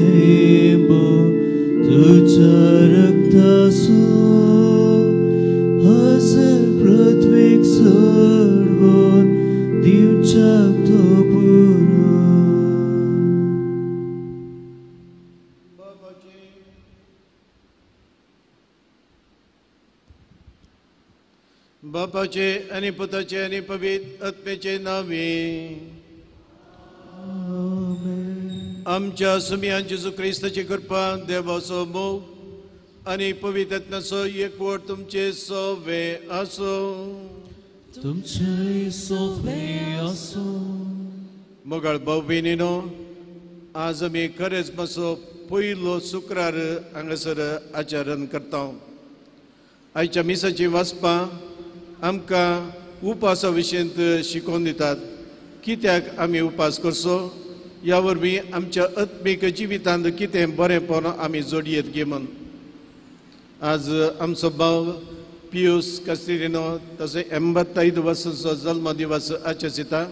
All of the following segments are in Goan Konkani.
थेंबो तुझ्या रक्ताचो हजर पृथ्वीक चडवून दिवच्याक तो पुरो. बापाचे आनी पुताचे आनी पवित्र आत्म्याचे नावे आमच्या सुमयान जेजू क्रिस्ताची कृपा, देवाचो मोग आनी पवित्र आत्म्याचो एकवट तुमचे सोवे आसूं. तुमचे सोवे आसूं. मोगाळ भाव भयणीनो, आज आमी खरेंच मातसो पयलो शुक्रार हांगासर आचरण करता. आयच्या मिसाची वाचपां आमकां उपासा विशयंत शिकोवन दितात. कित्याक आमी उपास करचो, ह्या वरवीं आमच्या आत्मीक जिवितांत कितें बरेंपण आमी जोडयेत गे म्हूण. आज आमचो भाव पियूस कास्तिरिनो तसो 85 वर्सांचो जल्म दिवस आचरिता.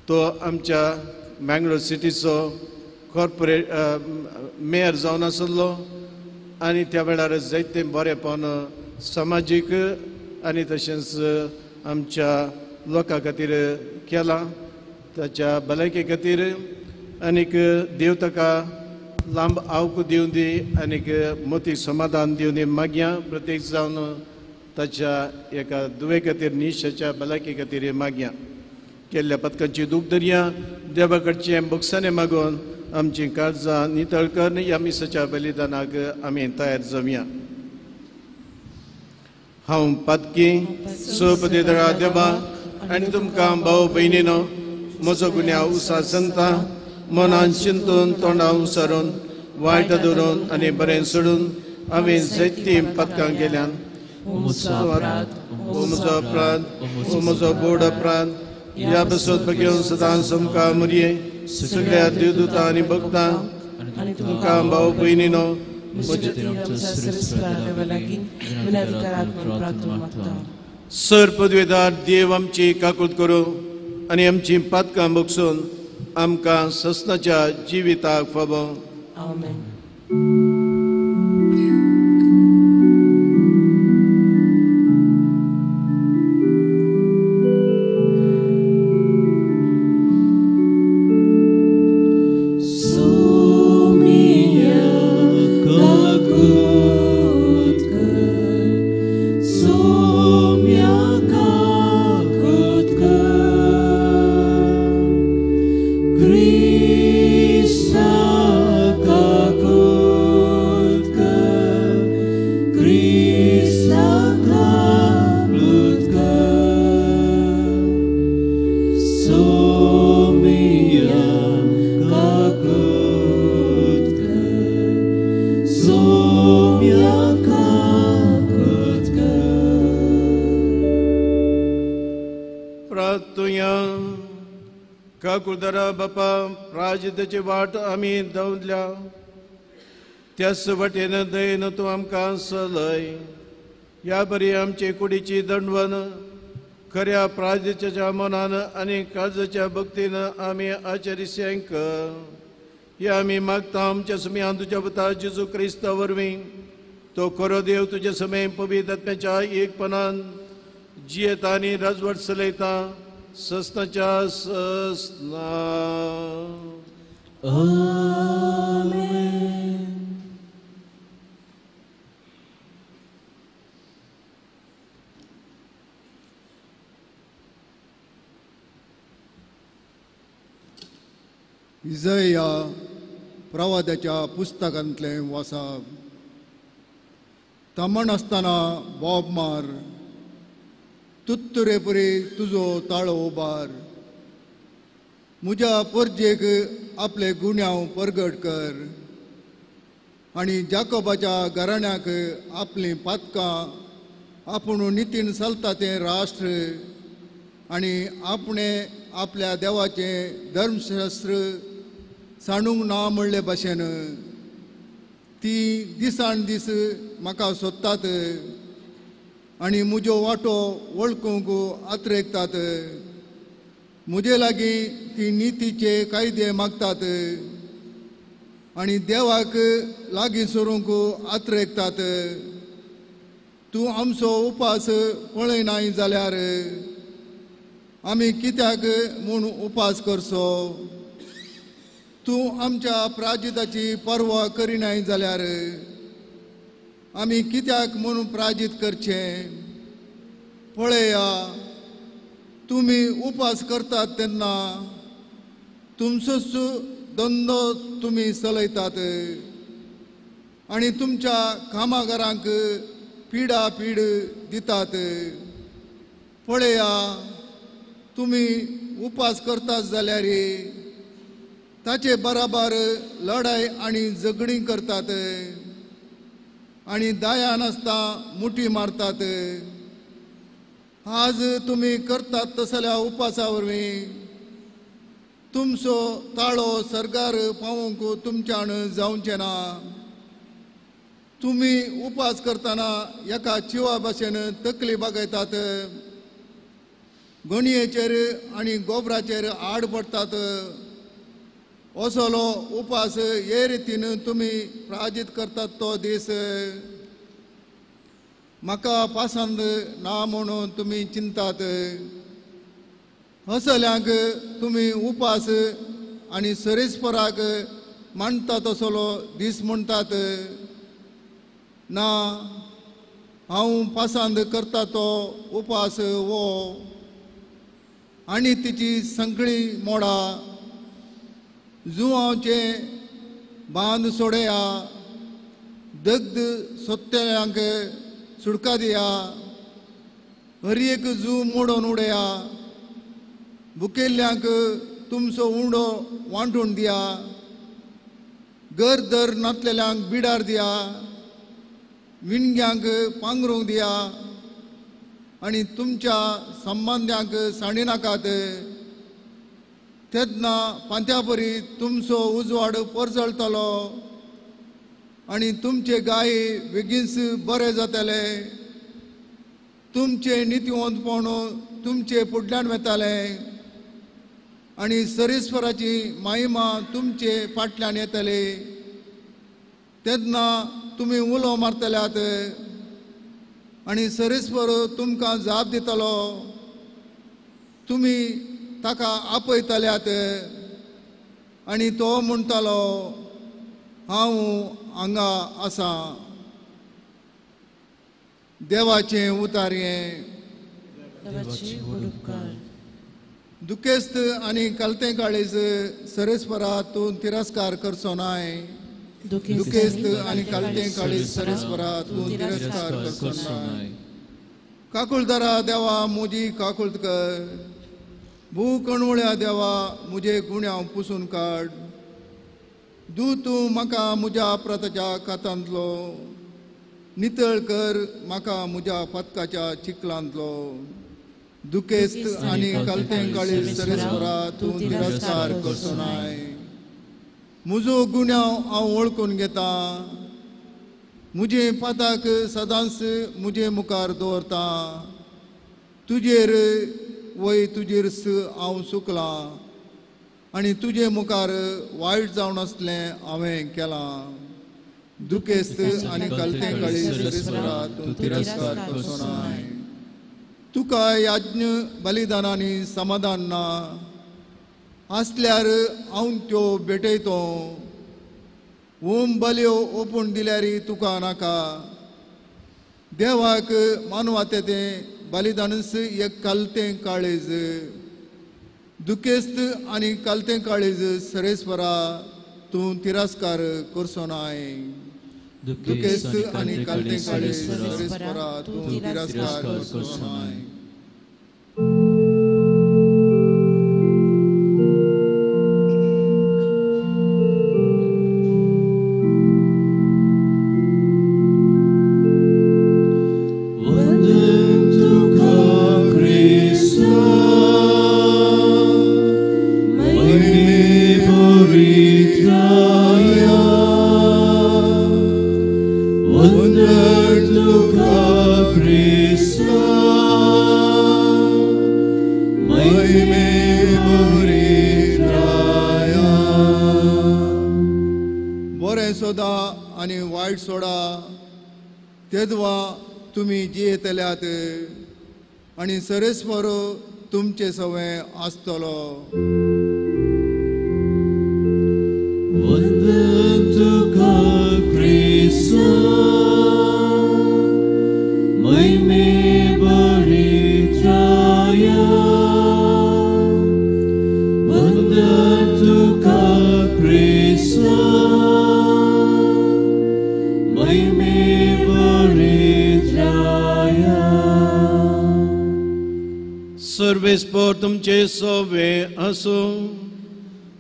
तो आमच्या मँगलोर सिटीचो कॉर्पोरेट मेयर जावन आसलो आनी त्या वेळार जायतें बरेंपण समाजीक आनी तशेंच आमच्या लोकां खातीर केलां. ताच्या भलायके खातीर आनीक देव ताका लांब आवक दिवन दी आनीक मोती समाधान दिवन दी मागया. प्रत्येक जावन ताच्या एका दुवे खातीर निशाच्या भलायके खातीर मागया. केल्ल्या पदकांची दूख दरया देवा कडचें बोगसाणें मागून आमचीं काळजां नितळ करून ह्या मिसाच्या बलिदानाक आमी तयार जावया. हांव पातकी सोपदेदळा देवा आनी तुमकां भाव भयणीनो म्हजो गुन्यांव उसा संता मनान चिंतून तोंडां उसारून वायट धरून आनी बरें सोडून हांवें जायतीं पदकां केल्यान. ओ म्हजो अपराध, ओ म्हजो बोड अपराध, ह्या बसोत घेवन सदां समकां मुरये सगळ्या देवदूतां आनी भक्तां तुमकां भाव भयणीनो सर पदवेदार देव आमची काकूत करूं आनी आमची पातकां बगसून आमकां ससनाच्या जिविताक फावो. काकुळदारा बापा, प्राजिताची वाट आमी दवरल्या त्याच वाटेन दयेन तूं आमकां चलय. ह्या बरी आमचे कुडीची दंडवण खऱ्या प्राजिताच्या मनान आनी काळजाच्या भक्तीन आमी आचरिसेंक हे आमी मागता आमच्या सुमयान तुज्या पुता जेजू क्रिस्ता वरवीं. तो खरो देव तुज्या समय पवित्र आत्म्याच्या एकपणान जियेता आनी राजवट चलयता ससनाच्या ससना. आमेन. इजया प्रवादाच्या पुस्तकांतलें वाचप. तमण आसतना बोब मार, तुत्तुरेपुरी तुजो ताळो उबार, म्हज्या परजेक आपले गुन्यांव परगट कर आनी जाकोबाच्या घराण्याक आपलीं पातकां आपूण नितीन चलता तें राष्ट्र आनी आपणें आपल्या देवाचें धर्मशास्त्र सांडूंक ना म्हणले भाशेन ती दिसान दीस म्हाका सोदतात आनी म्हज्यो वाटो वळखूंक आत्रेकतात. म्हजे लागीं ती नितीचे कायदे मागतात. आनी देवाक लागीं सरूंक आत्रेकतात. तूं आमचो उपास पळयनाय जाल्यार आमी कित्याक म्हूण उपास करचो? तूं आमच्या प्राजिताची पर्वा करिनाय जाल्यार आमी कित्याक म्हूण प्राजीत करचें? पळया, तुमी उपास करतात तेन्ना तुमचोच धंदो तुमी चलयतात आनी तुमच्या कामागारांक पिडा पीड दितात. पळया, तुमी उपास करतात जाल्यार ताचे बराबर लढाय आनी झगडीं करतात आनी दया नासता मुठी मारतात. आज तुमी करतात तसल्या उपासा वरवीं तुमचो ताळो सरकार पावोवंक तुमच्यान जावचें ना. तुमी उपास करतना एका चिवा भाशेन तकली बागयतात, गणयेचेर आनी गोबराचेर आड पडटात. असलो उपास हे रितीन तुमी प्राजीत करतात तो दीस म्हाका पसंद ना म्हणून तुमी चिंतात. असल्यांक तुमी उपास आनी सरेस्पराक मांडटात असलो दीस म्हणटात. ना, हांव पसंद करता तो उपास वो आनी तिची संकळी मोडा, जुवांचे बांद सोडया, दग्ध सोत्तेल्यांक सुडका दिया, हर एक जू मोडून उडया, भुकेल्ल्यांक तुमचो उंडो वांटून दिया, घर दर नातलेल्यांक बिडार दिया, विणग्यांक पांगरूंक दिया आनी तुमच्या संबंद्यांक सांडी नाकात. तेन्ना पांत्या परी तुमचो उजवाड परजळटलो आनी तुमचे गाय बेगीनच बरे जातले. तुमचे नितीवंतपण तुमचे फुडल्यान वेताले आनी सरेस्वराची महिमा तुमचे फाटल्यान येतली. तेन्ना तुमी उलो मारतल्यात आनी सरेस्वर तुमकां जाप दितलो. तुमी ताका आपयतल्यात आनी तो म्हणटलो, हांव हांगा आसा. देवाचें उतारयें. दुखेस्त आनी कलतें काळीज सरेस्वरा तूं तिरस्कार करचो नाय. दुखेस्त आनी कलतें काळीज सरेस्वरा तूं तिरस्कार करचो नाय. काकुळदारा देवा म्हजी काकुळत कर. भू कणवळ्या देवा म्हजे गुण्यांव पुसून काड. दू तूं म्हाका म्हज्या अपराधाच्या कातांतलो, नितळ कर म्हाका म्हज्या पदकाच्या चिखलांतलो. दुखेस्त आनी कलतें काळीज सरेस्वरा तूं तिरस्कार करचो नाय. म्हजो गुन्यांव हांव वळखून घेता, म्हजे पाताक सदांच म्हजे मुखार दवरता. तुजेर वय तुजेर हांव चुकलां आनी तुजे मुखार वायट जावन आसलें हांवें केलां. दुखेस्त आनी कलतें काळीज सरेस्वरा तूं तिरस्कार करचो नाय. तुका याज्ञ बलिदानांनी समाधान ना आसल्यार हांव त्यो भेटयतो. ओम बलयो ओपून दिल्यार तुका नाका. देवाक मानवाते तें बलिदानच एक कलतें काळीज. दुखेस्त आनी कलतें काळीज सरेस्वरा तूं तिरस्कार करचो नाय. दुखेस्त आनी कलतें काळीज सरेस्वरा तूं तिरस्कार करचो नाय. Wonder to Christ. बरें सोदा आनी वायट सोडा, तेदवा तुमी जियेतल्यात आनी सरेस्वर तुमचे सवें आसतलो. वंदन तुका क्रिस्ता, महिमे बरित्राया. वंदन तुका क्रिस्ता, महिमे बरित्राया. सर्वेस्पर तुमचे सोवे आसूं.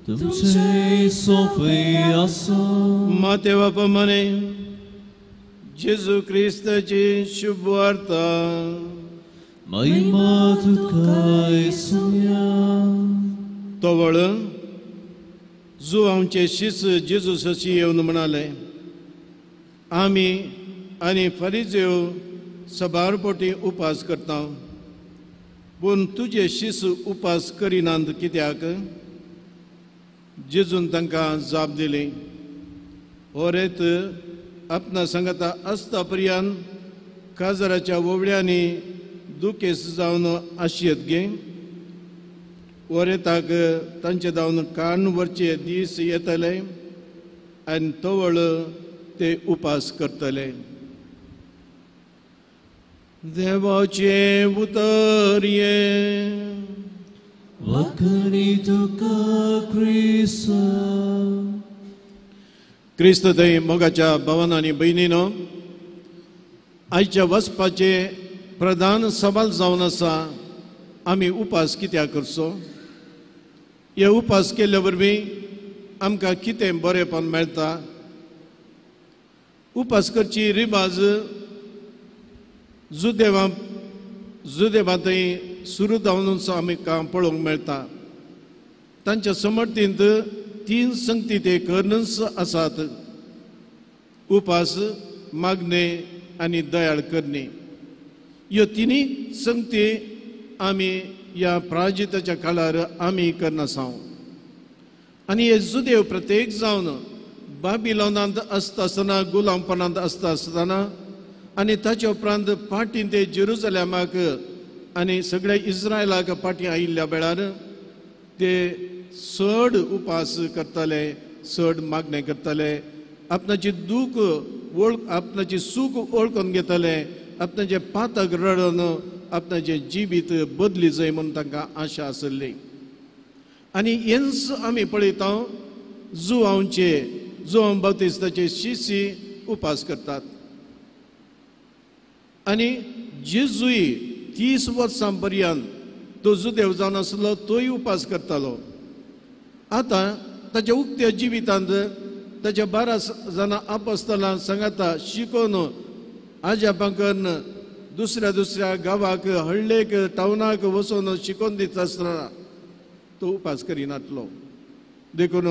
तुमचे सोवे आसूं. माते बापा मने जेजू क्रिस्ताची शुभवार्ता. महिमा तुका येसुया. तवळ जुवांचे शिस जेजू सशी येवन म्हणाले, आमी आनी फरिजेव सबार पोटी उपास करता, पूण तुजे शिस उपास करिनात कित्याक? जेजून तांकां जाप दिली, हो रेत आपणा सांगता आसता पर्यंत काजराच्या ओवळ्यांनी दुखेस जावन आशयत गे. वरेताक तांचे धांवन कान वरचे दीस येतले आनी तवळ ते उपास करतले. देवाचें उतर हें. वखणी तुका क्रिस्ता. क्रिस्त थंय मोगाच्या भावान आनी भयणीनो, आयच्या वचपाचें प्रधान सवाल जावन आसा, आमी उपास कित्याक करचो? हे उपास केल्ले वरवीं आमकां कितें बरेंपण मेळटा? उपास करची रिवाज जुदेवा थंय सुरू जावन आमकां पळोवंक मेळटा. तांच्या समर्थींत तीन संगती ते करनच आसात, उपास, मागणे आनी दयाळ करणे. ह्यो तिनूय संगती आमी ह्या प्राजिताच्या काळार आमी करनासांव. आनी हे जुदेव प्रत्येक जावन बाबिलोनांत आसता आसतना, गुलामपणांत आसता आसतना आनी ताच्या उपरांत फाटीं ते जेरुजलेमाक आनी सगळ्या इस्रायलाक फाटीं आयिल्ल्या वेळार ते चड उपास करताले, चड मागणें करताले, आपणाची दूख वळख, आपणाची सूख वळखून घेताले, आपणाचें पातक रडून आपणाचें जिवीत बदली जाय म्हूण तांकां आशा आसली. आनी हेंच आमी पळयता, जुवांचे जुवां बाप्तिस्ताचे शिशी उपास करतात. आनी जेजूय 30 वर्सां पर्यंत तो जुदेव जावन आसलो, तोय उपास करतालो. आतां ताच्या उक्त्या जिवितांत ताच्या 12 जाणां आपस्तलां सांगाता शिकोवन आजापां करून दुसऱ्या दुसऱ्या गांवाक, हळ्ळेक, टावनाक वचून शिकोवन दिता आसतना तो उपास करिनातलो. देखून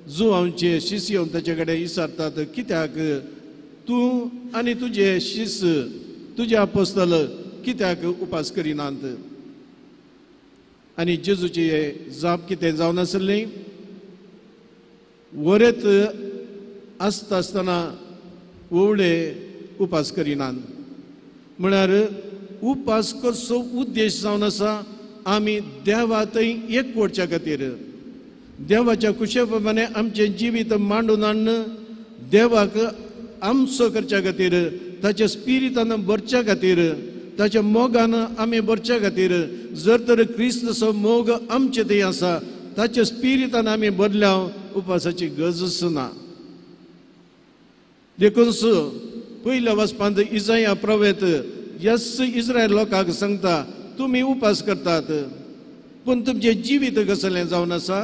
जुवांचे शिस येवन ताचे कडेन विचारतात, कित्याक तूं आनी तुजे शिस, तुजे आपस्तल कित्याक उपास करिनात? आनी जेजूची जाप कितें जावन आसली, वरेत आसता आसतना ओवळे उपास करिनात. म्हळ्यार उपास करचो उद्देश जावन आसा आमी देवा थंय एकवटच्या खातीर, देवाच्या कुशे प्रमाणे आमचें जिवीत मांडून हाडून देवाक आमचो करच्या खातीर, ताच्या स्पिरितान भरच्या खातीर, ताच्या मोगान आमी भरच्या खातीर. जर तर क्रिस्तचो मोग आमचे थंय आसा, ताच्या स्पिरितान आमी भरल्या, उपासाची गरज ना. देखून पयल्या वचपांत इजाया प्रवेत यस इस्रायल लोकांक सांगता, तुमी उपास करतात पूण तुमचें जिवीत कसलें जावन आसा?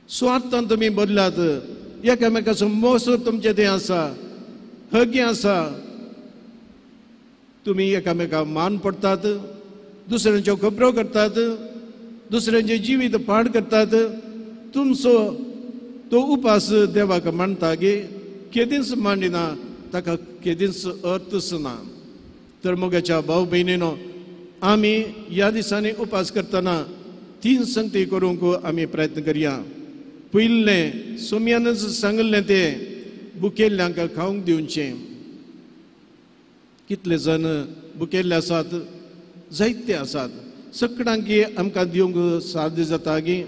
स्वार्थान तुमी बदलात, एकामेकाचो मोस तुमचें थंय आसा, हगी आसा, तुमी एकामेकाक मान पडटात, दुसऱ्यांच्यो खबरो करतात, दुसऱ्यांचें जिवीत पाड करतात. तुमचो तो उपास देवाक मानता गे? केदींच मांडिना, ताका केदींच अर्थच ना. तर मोगाच्या भाव भयणीनो, आमी ह्या दिसांनी उपास करतना तीन संगती करूंक आमी प्रयत्न करया. पयलें सोम्यानच सांगलें तें बुकेल्ल्यांक खावंक दिवचें. कितले जण बुकेल्ले आसात, जायते आसात. सगळ्यांकी आमकां दिवंक साध्य जाता की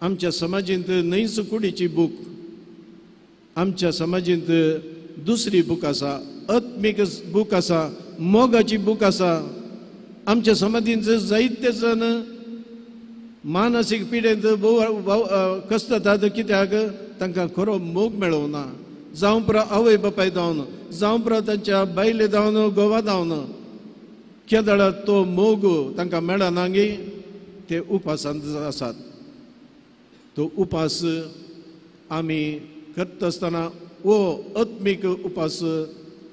आमच्या समाजींत न्हयच कुडीची बूक, आमच्या समाजींत दुसरी बूक आसा, आत्मीक बूक आसा, मोगाची बूक आसा. आमच्या समाजींत जायते जण मानसीक पिडेंत भोव कसतात, कित्याक तांकां खरो मोग मेळोवना. जावं पुरो आवय बापाय जावन, जावं पुरो तांच्या बायले जावन, घोवा जावन, केदळा तो मोग तांकां मेळना गी ते उपासांत आसात. तो उपास आमी करता आसतना वो आत्मीक उपास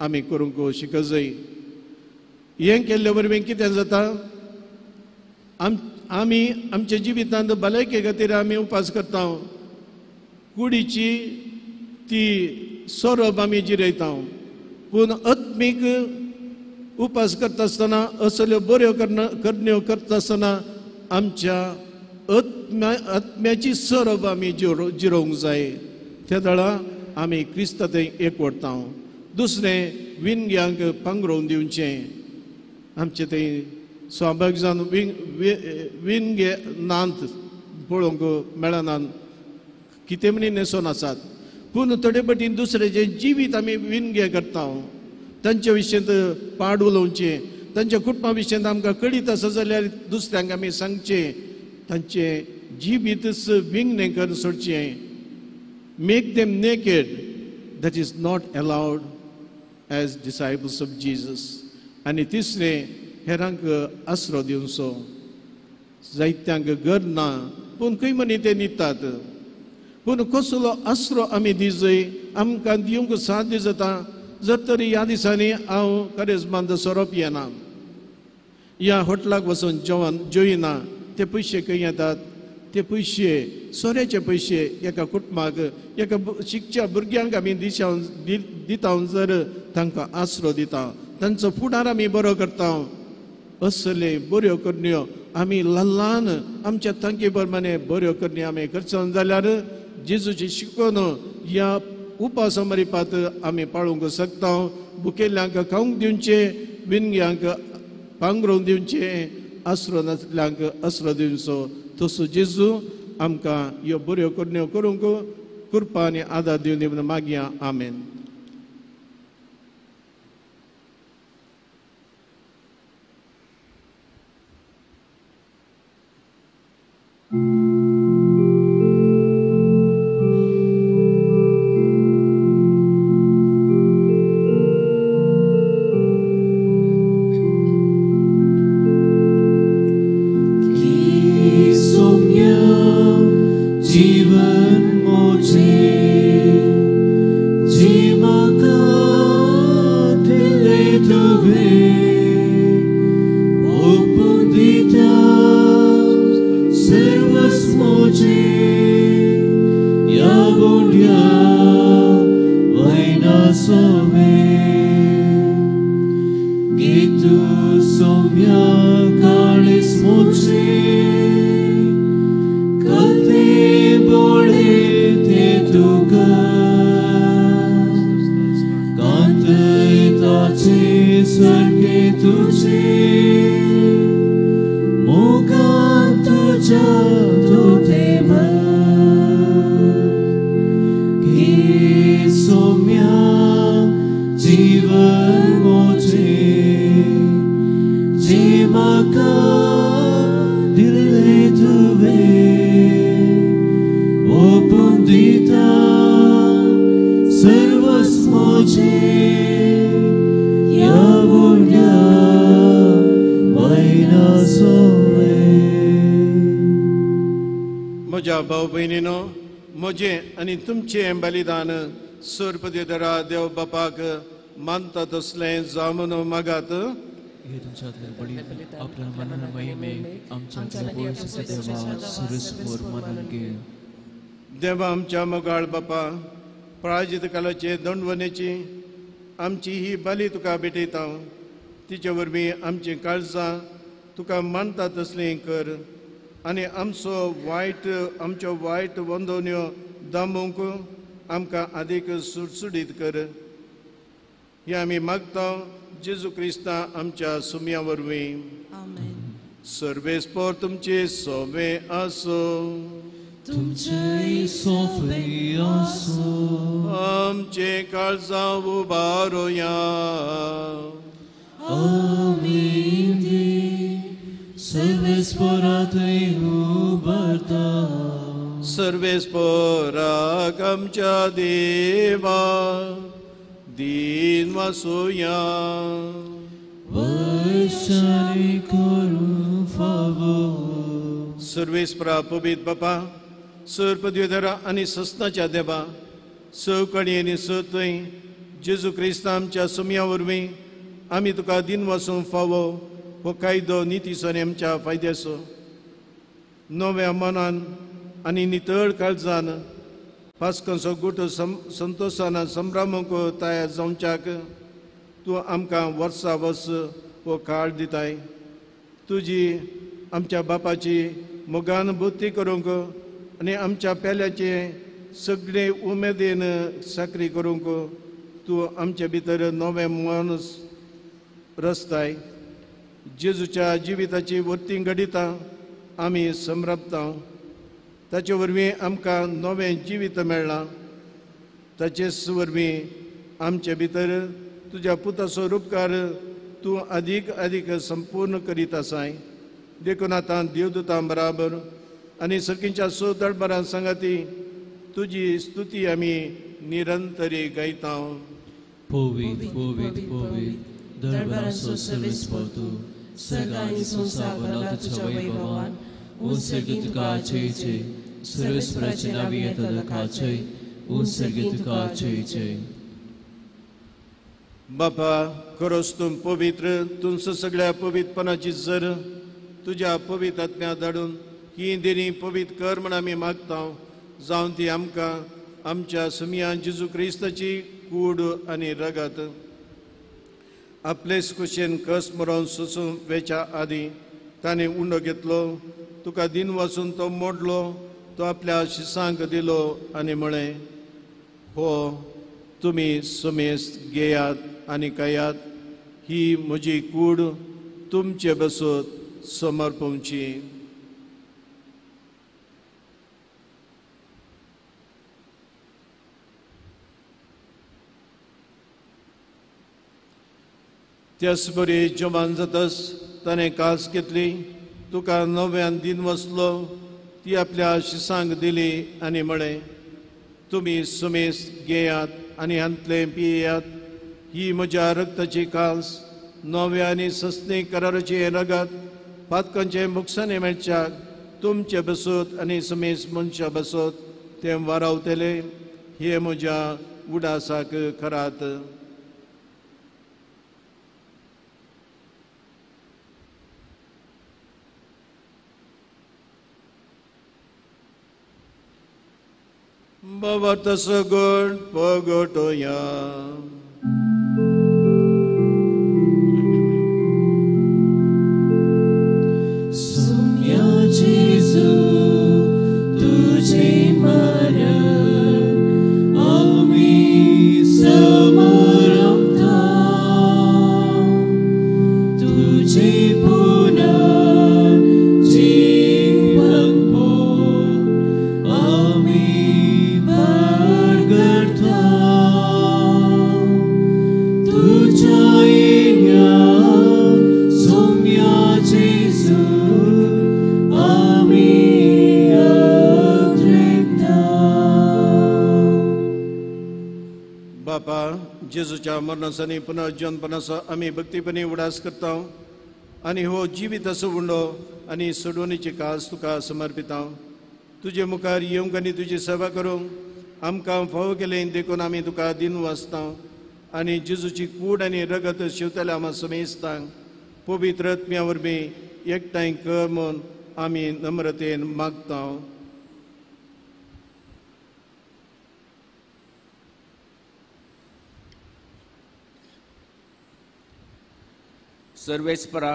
आमी करूंक शिकत जाय. हें केल्ले वरवीं कितें जाता, आमी आमच्या जिवितांत भलायके खातीर आमी उपास करता, कुडीची ती सोरोप आमी जिरयता. पूण आत्मीक उपास करता आसतना, असल्यो बऱ्यो करण्यो करता आसतना आमच्या आत्म्याची सोरोप आमी जिरोवंक जाय. त्या दळा आमी क्रिस्ता थंय एकवटता. दुसरें, विनग्यांक पांगरोवन दिवचें. आमचे थंय स्वाभावीक जावन विनगे नात पळोवंक मेळनात, कितें म्हणी न्हेसोन आसात. पूण थोडे पटीन दुसऱ्याचें जिवीत आमी विनगे करता, तांच्या विशयांत पाड उलोवचें, तांच्या कुटुंबा विशयांत आमकां कळीत आसा जाल्यार दुसऱ्यांक आमी सांगचें, तांचें जिवीतच विंगणें करून सोडचें. Make them naked, that is not allowed as disciples of Jesus. आनी तिसरें, हेरांक आसरो दिवचो. जायत्यांक घर ना, पूण खंय म्हणी ते न्हिदतात. पूण कसलो आसरो आमी दिजय, आमकां दिवंक साध्य जाता. जर तरी ह्या दिसांनी हांव करेजमांत सोरो पियेना, ह्या हॉटेलाक वचून जेवण जेयना, ते पयशे खंय येतात? ते पयशे सोऱ्याचे पयशे एका कुटुंबाक, एका शिकच्या भुरग्यांक आमी दिता, जर तांकां आसरो दिता, तांचो फुडार आमी बरो करता. असले बऱ्यो करण्यो आमी ल्हान ल्हान आमच्या तांकी प्रमाणे बऱ्यो करण्यो आमी करचो जाल्यार जेजूची शिकवण ह्या उपासा मरिपात आमी पाळूंक शकता. भुकेल्ल्यांक खावंक दिवचें, विनग्यांक पांगरोवन दिवचें, आसरो नासल्यांक आसरो दिवचो. तसो जेजू आमकां ह्यो बऱ्यो करण्यो करूंक कृपा आनी आदार दिवन म्हणून मागया. आमेन. म्हज्या भाव भयणीनो, म्हजें आनी तुमचें बलिदान सोरपदरा देव बापाक मानता तसलें जावन मागात. हे तुमच्यातले बळी आपल्या मनान महिमेक आमच्या देवा सुरसभर मानून घे. देवा आमच्या मोगाळ बापा, प्राजित कालाचे दंडवणेची आमची ही बली तुका भेटयता. तिचे वरवीं आमचीं काळजां तुका मानता तसलीं कर. आनी आमच्यो वायट वंदोवण्यो दामूंक आमकां आदीक सुडसुडीत कर. हे आमी मागता जेजू क्रिस्ता आमच्या सुम्या वरवीं. सर्वेस्पर तुमचे सोवे आसो. तुमचे सोवे आसो. आमचे काळजां उबारोया. आमी सर्वेस्परा थंय उबारता. सर्वेस्पराक आमच्या देवा दीन वासुया. वैशाली करूं फावो. सर्वेस्परा पवित्र बापा, सर पदवीधरा आनी सस्नाच्या देवा, सवकणी आनी सतय जेजू क्रिस्ता आमच्या सुम्या वरवीं आमी तुका दीन वासूंक फावो हो कायदो नितीचो आनी आमच्या फायद्याचो. नव्या मनान आनी नितळ काळजान पास्कांचो गुटो संतोशान संभ्रमूंक तयार जावच्याक तूं आमकां वर्सा वर्स हो काळ दिताय. तुजी आमच्या बापाची मोगान बुद्धी करूंक आनी आमच्या पेल्याचे सगळे उमेदीन साकरी करूंक तूं आमचे भितर नवें मन रचताय. जेजूच्या जिविताची वरती घडितां आमी समरपता. ताचे वरवीं आमकां नवें जिवीत मेळ्ळां. ताचेच वरवीं आमचे भितर तुज्या पुताचो रुपकार तूं आदीक आदीक संपूर्ण करीत आसाय. देखून आतां देवदूतां बराबर आनी सखींच्या सो दळबरां सांगाती तुजी स्तुती आमी निरंतरी गायता. पवित्र पवित्र पवित्र दरबाराचो सर्वेस्पर तूं, सर्गांनी संवसार तुज्या वैभवान. उंसर्गी तुका जय जय. सर्वेस्पराचे नांवी येता तुका जय. उंसर्गी तुका जय जय. बापा, खरोच तूं पवित्र, तुमचो सगळ्या पवित्रपणाची जर तुज्या पवित्र आत्म्या धाडून ही देणी पवित्र कर म्हण आमी मागता. जावन ती आमकां आमच्या सुमयान जेजू क्रिस्ताची कूड आनी रगत आपलेच कुशेन कस मरोन सोसून वेच्या आदीं ताणें उंडो घेतलो, तुका दिन वाचून तो मोडलो, तो आपल्या शिसांक दिलो आनी म्हळें, हो तुमी सुमेस्त घेयात आनी खायात, ही म्हजी कूड तुमचे बसत समर्पवची. त्याच बरी जेवण जातस ताणें कास घेतली, तुका नव्यान दिन वसलो, ती आपल्या शिसांक दिली आनी म्हळें, तुमी सुमेस्त घेयात आनी हांतलें पियात, ही म्हज्या रक्ताची कास, नव्या आनी सस्नी कराराची रगत पातकांचे मुकसाने मेळच्याक तुमचे बसत आनी सुमेस्त मनशा बसत तें वारावतले. हे म्हज्या उडासाक करात. बाबा तसो गोड पगटोया. सुम्या जेजू तुझे मरण आमी समरपता. तुझे पुनर्जीवन आमी बाळगता. तुझ्या येण्या सुम्या जेजू आमी अद्रिकता. बापा, जेजूच्या मरणाचो आनी पुनर्जन्मपणाचो आमी भक्तीपणी उडास करता आनी हो जिवीत असो उंडो आनी सोडवणीची कास तुका समर्पिता. तुजे मुखार येवंक आनी तुजी सेवा करूंक आमकां फावो केलें देखून आमी तुका दिन वाचता आनी जेजूची कूड आनी रगत शिवतल्या आमा समेस्तांक पवित्र आत्म्या वरवीं एकठांय कर म्हूण आमी नम्रतेन मागता. सर्वेस्परा,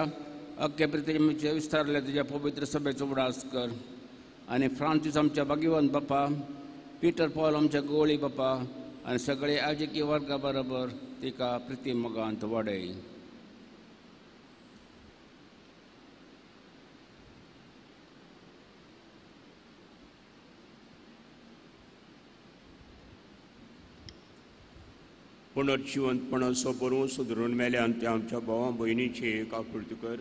अख्ख्या पृथ्वीचे विस्तारले तुज्या पवित्र सभेचो उडास कर आनी फ्रांसीस आमच्या भाग्यवंत बापा, पिटर पॉल आमच्या गोळी बापा आनी सगळे आजकी वर्गा बरोबर तिका प्रिती मोगांत वाडय. पुनर्जिवंतपणाचो बरोवन सुदरून मेल्यान त्या आमच्या भावा भयणीची एक आकृती कर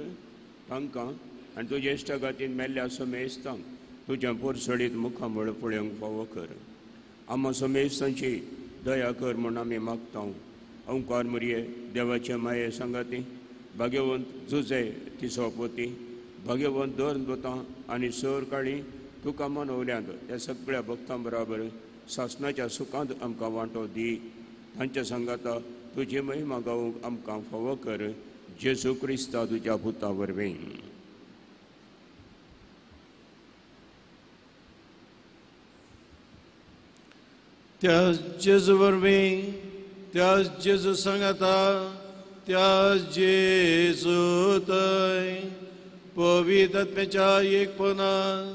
तांकां आनी तुज्या इश्टागातीन मेल्ल्या समेस्तांक तुज्या पोरसडीत मुखामळ पळोवंक फावो कर. आमा समेस्तांची दया कर म्हूण आमी मागता. ओंकार मुरये देवाचे माये सांगाती भाग्यवंत जुजे तिसो पोती भाग्यवंत दर दोतां आनी सर काळी तुका मनवल्यांत त्या सगळ्या भक्तां बराबर सासणाच्या सुखांत आमकां वांटो दी. तांच्या सांगाता तुजी महिमा गावंक आमकां फावो कर जेजू क्रिस्ता तुज्या पुता वरवीं. त्या जेजू वरवीं, त्या जेजू सांगाता, त्या जेजू थंय पवित्र आत्म्याच्या एकपणान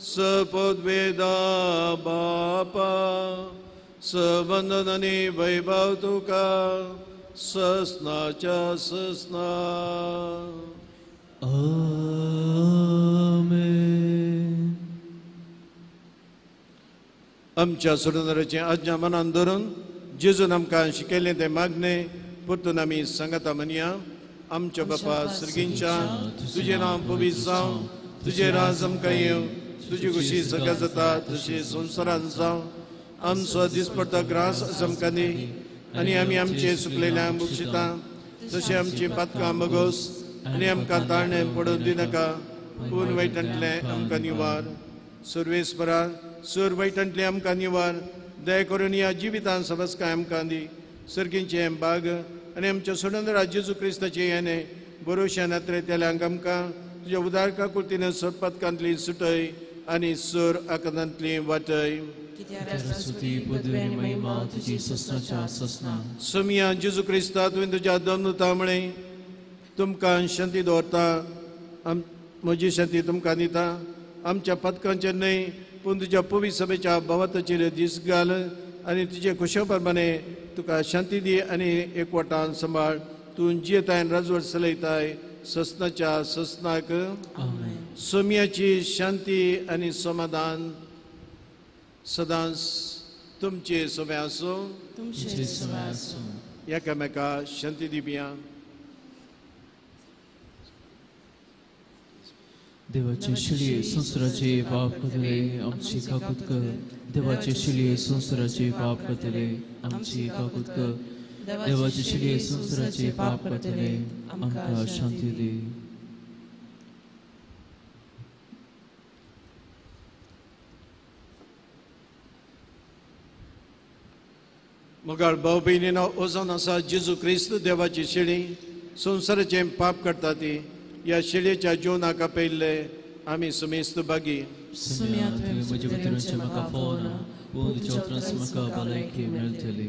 सपदवेदा बापा सबंदन आनी वैभव तुका ससनाच्या ससना. आमेन. आमच्या सुरंदराचें आज्ञा मनान धरून जेजून आमकां शिकयलें तें मागणें परतून आमी सांगाता म्हणया. आमच्या बापा सर्गींच्या, तुजें नांव पवित्र जावं, तुजें राज आमकां येवं, तुजी खुशी सगळ्या जाता तशी संवसारान जावं. आमचो दिसपडटा ग्रास आमकां दी आनी आमी आमचे सुकलेल्या बक्षिता तशें आमची पातकां बगोस आनी आमकां ताळणें पडून दिनाका, पूण वायटांतलें आमकां निवार. सर्वेस्परा सर वायटांतलें आमकां निवार. दया करून ह्या जिवितान सबसकाय आमकां दी. सर्गींचें बाग आनी आमच्या सोडंदरा जेजू क्रिस्ताचें येणें बरोवश्या नात्रेतल्यांक आमकां तुज्या उदार काकुळतीन सरपातकांतली सुटय आनी सर आकांतांतली वाटय. सोमिया जेजू क्रिस्ता तुवें तुज्या दमनुता म्हळें तुमकां शांती दवरता, म्हजी शांती तुमकां दिता. आमच्या पदकांचेर न्हय पूण तुज्या पवित्र सभेच्या भावाताचेर दीस घाल आनी तुजे खुशे प्रमाणे तुका शांती दी आनी एकवटान सांबाळ. तूं जियेताय राजवट चलयताय ससनाच्या ससनाक. सोमियाची शांती आनी समाधान सदांच तुमचे सोबे आसूं. एकामेका शांती दिवया. देवाचे शिळये संवसाराचे पाप करतले आमची काकूत कर. देवाचे शिळये संवसाराचे पाप करतले आमची काकूत कर. देवाचे शिळये संवसाराचे पाप करतले आमकां शांती दी. मोगाळ भाव भयणीनो, ओजोन आसा जेजू क्रिस्त देवाची शेळी संवसाराचें पाप करता ती ह्या शेळयेच्या जेवणाक आपयल्ले आमी समेस्त भागी. म्हज्या भितरचें म्हाका फावना, पूण तुज्या उपरांत म्हाका भलायकी मेळटली.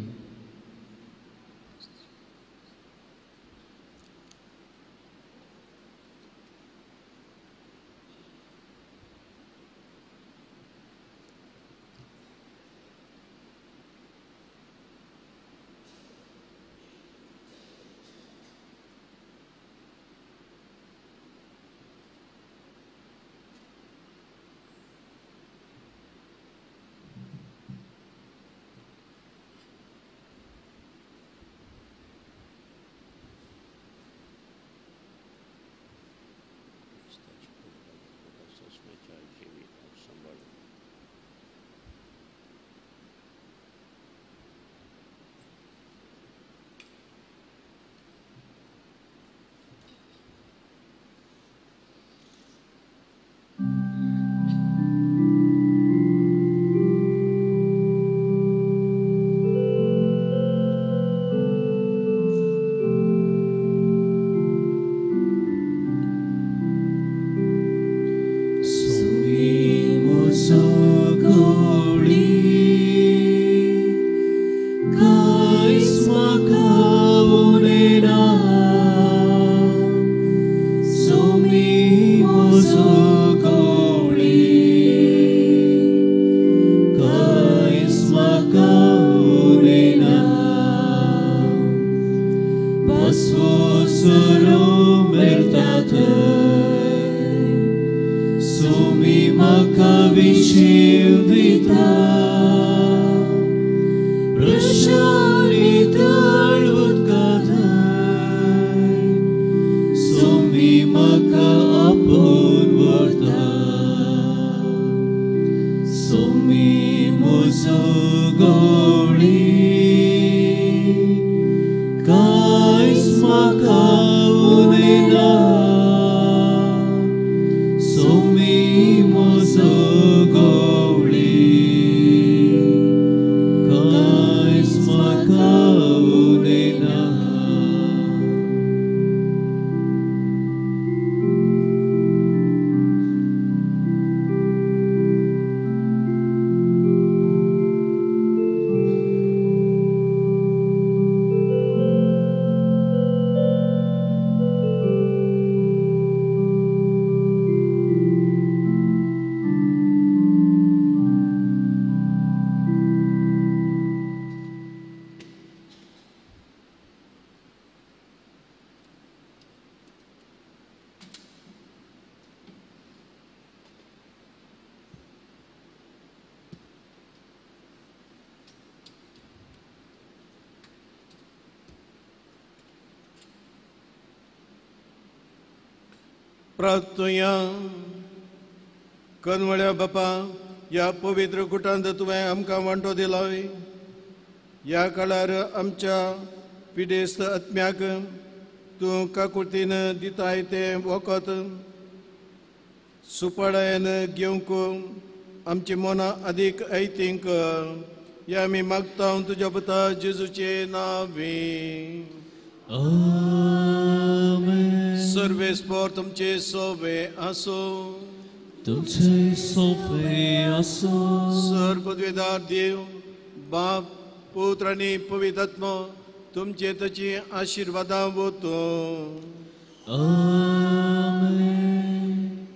मोजो गवळी कांयच म्हाका उलयना सोमी मोजो गवळी कांयच म्हाका उलयना. प्रार्थुया. कनवळ्या बापा, ह्या पवित्र कुटांत तुवें आमकां वांटो दिला. ह्या काळार आमच्या पिडेस्त आत्म्याक तूं काकुळतीन दिताय तें वखद सुपाळायन घेवंक आमची मनां अदीक ऐतींक ह्या आमी मागता तुज्या पुता जेजूचे नांवी. सर्वेस्पर तुमचे सोबे आसो. तुमचे सोबे आसो. सर पदवेदार देव बाप पुत्र आनी पवित्र आत्मो तुमचे ताची आशिर्वादां वतो.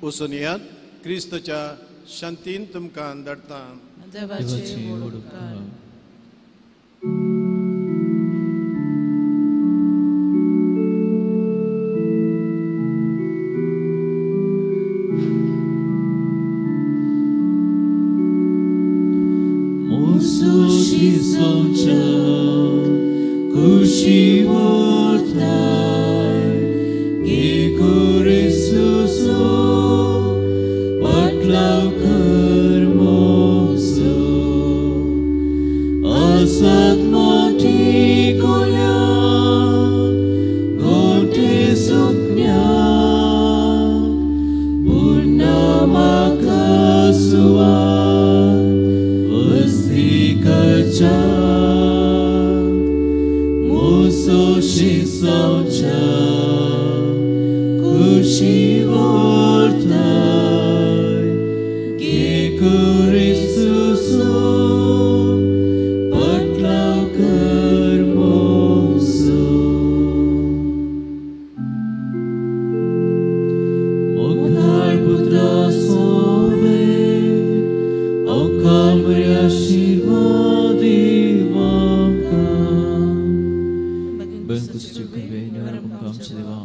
वचून येयात. क्रिस्तच्या शांतीन तुमकां धाडटा. देवाचे व्हड उपकार.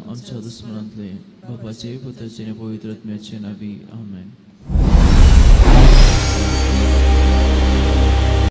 आमच्या दुस्मनांतले बापाचे पुत्राचे पवित्र आत्म्याचे नावी आमेन.